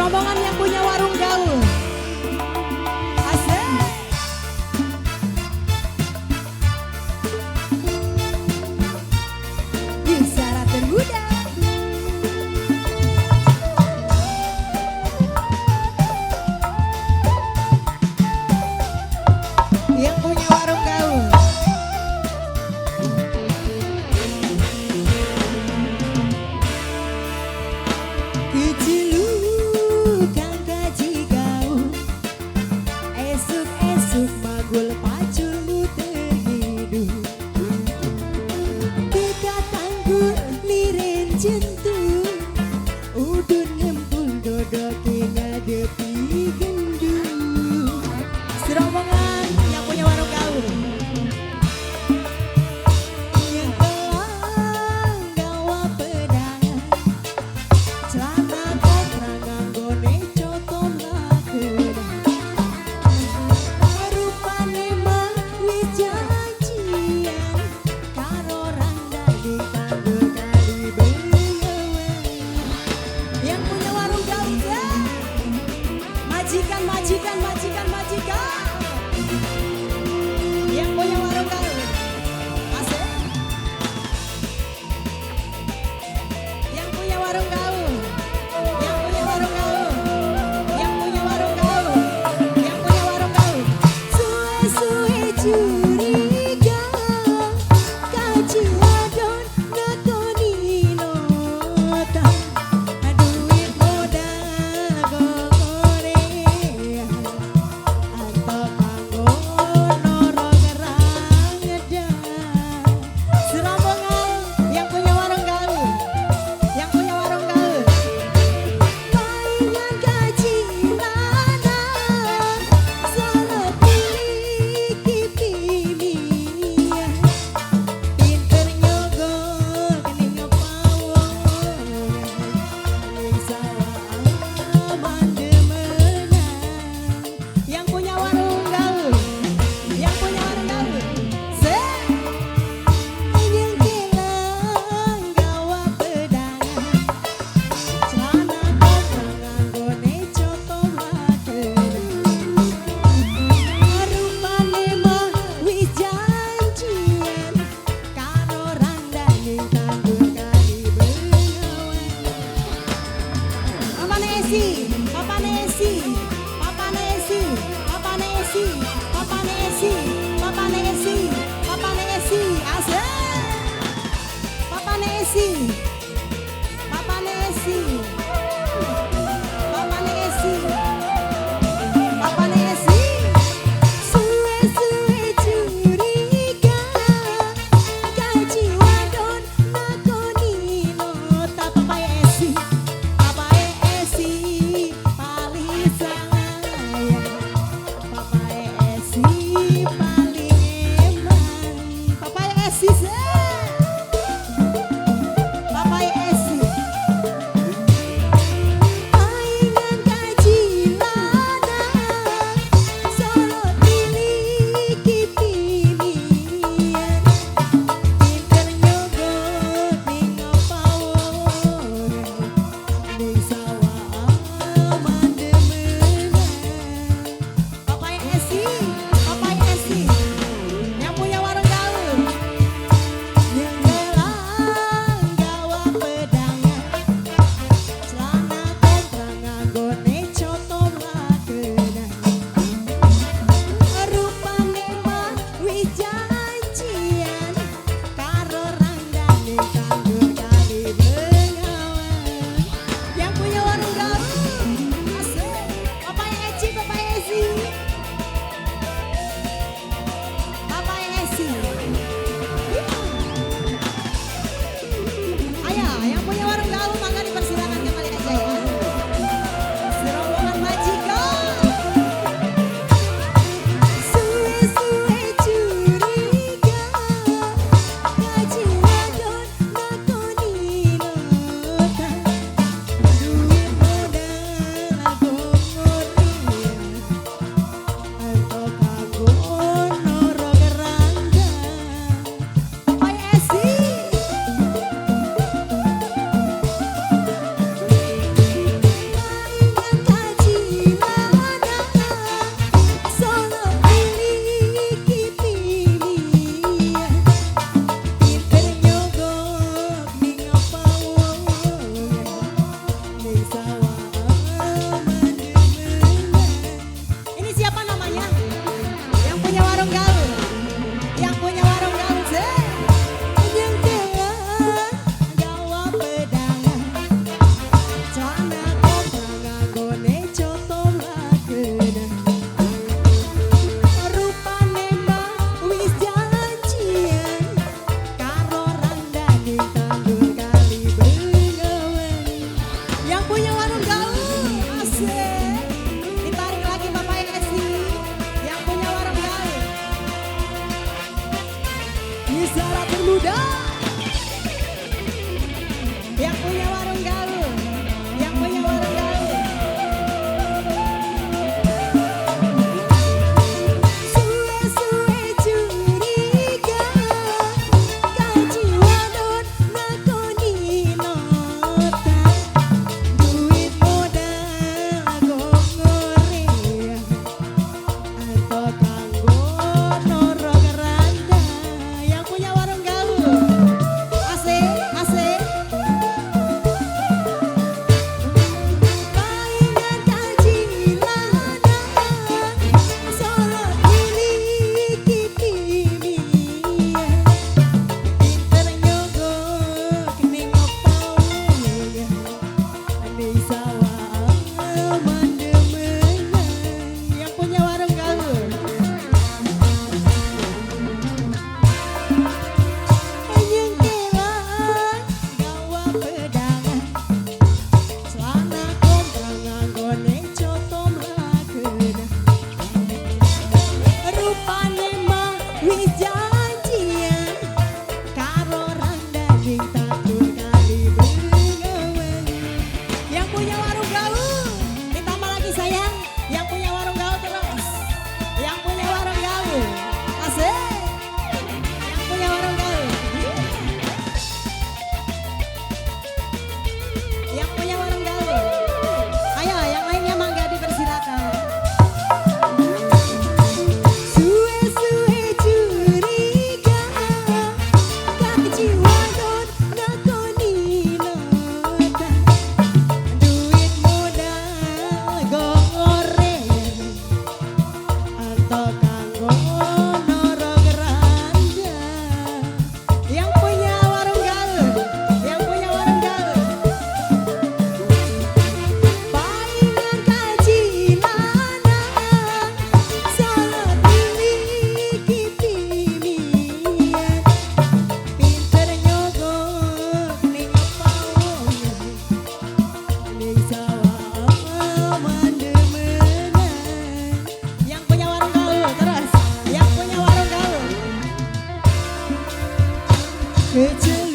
Serombongan yang punya warung gaul. Asik. Isyarat termuda. Yang punya warung gaul. Kecilukan kaji gaul, esuk-esuk magul pacul muter hidup. Teka tanggul liren jentu, udun ngempul dodoke ngadepi gendu. Serombongan yang punya warung gaul. Yang kelang gawa pedangan, celana kontra nganggone coto lakedan. Rupane mah wis janjian karo randa di tanggul kali bengawan. Yang punya warung gaul ya. Majikan, majikan, majikan, majikan. Yang punya warung gaul. Asik. Yang punya warung gaul. Yang punya warung gaul. Yang punya warung gaul. Yang punya warung gaul. Suwe-suwe curiga, kaji wadon ngakoni nota. Duit modal gogorean atau kanggo norong rangedan. Serombongan yang punya warung gaul. Yang punya warung gaul. Paingan gaji lanang, salah pilih pimian. Pinter nyogol kening pawon, ning sawah aman demenan. Yang punya warung gaul. Yang punya warung gaul. Se. Yang kelang gawa pedangan, celana kontra nganggone coto lakedan. Rupane mah wis janjian karo randa ning tanggul kali bengawan. Papa Nesi, Papa Nesi, Papa Nesi, Papa Nesi, Papa Nesi, Papa Nesi, Papa Nesi, asik. Papa Nesi, Papa Nesi, Papa Nesi, Papa Nesi. Suwe-suwe curiga, kaji wadon nakoni nota. Papa Esi, Papa Esi, paling sayang. Papa Esi paling eman. Papa Esi se. Papa Esi. Paingan kaji lanang, solo tiliki pimian. Pinter nyogok ning pawon, ning sawah aman demenan. Papa Esi, Papa Esi, yang punya warung gaul. Luda. Yang punya warung gaul, yang punya warung gaul. Suwe-suwe curiga, kaji wadon nakoni nota, duit modal gongore, atau kanggo norok randa. Yang punya warung gaul, asik, asik. Paingan kaji lanang, solot miliki pimian, pinter nyogok ning pawongan, ning sawah mandemenan. Yang punya warung gaul. Nyengkelan gawa pedangan, celana komprang nganggone coto mlakena. Rupane mah wis janjian karo randa ning tatur kali bengawan. Yang punya warung gaul, ditambah lagi sayang. Yang punya warung gaul terus. Yang punya warung gaul, asik. Yang punya warung gaul. Yang punya warung gaul. Ayo, yang lainnya mangga dipersilakan. Suwe-suwe curiga, kaji wadon nakoni nota, duit modal gongore, atau kanggo norok randa. Yang punya warung gaul, yang punya warung gaul. Paingan kaji lanang, solot miliki pimian, pinter nyogok ning pawongan, ning sawah mandemenan. Yang punya warung gaul terus, yang punya warung gaul. Kecil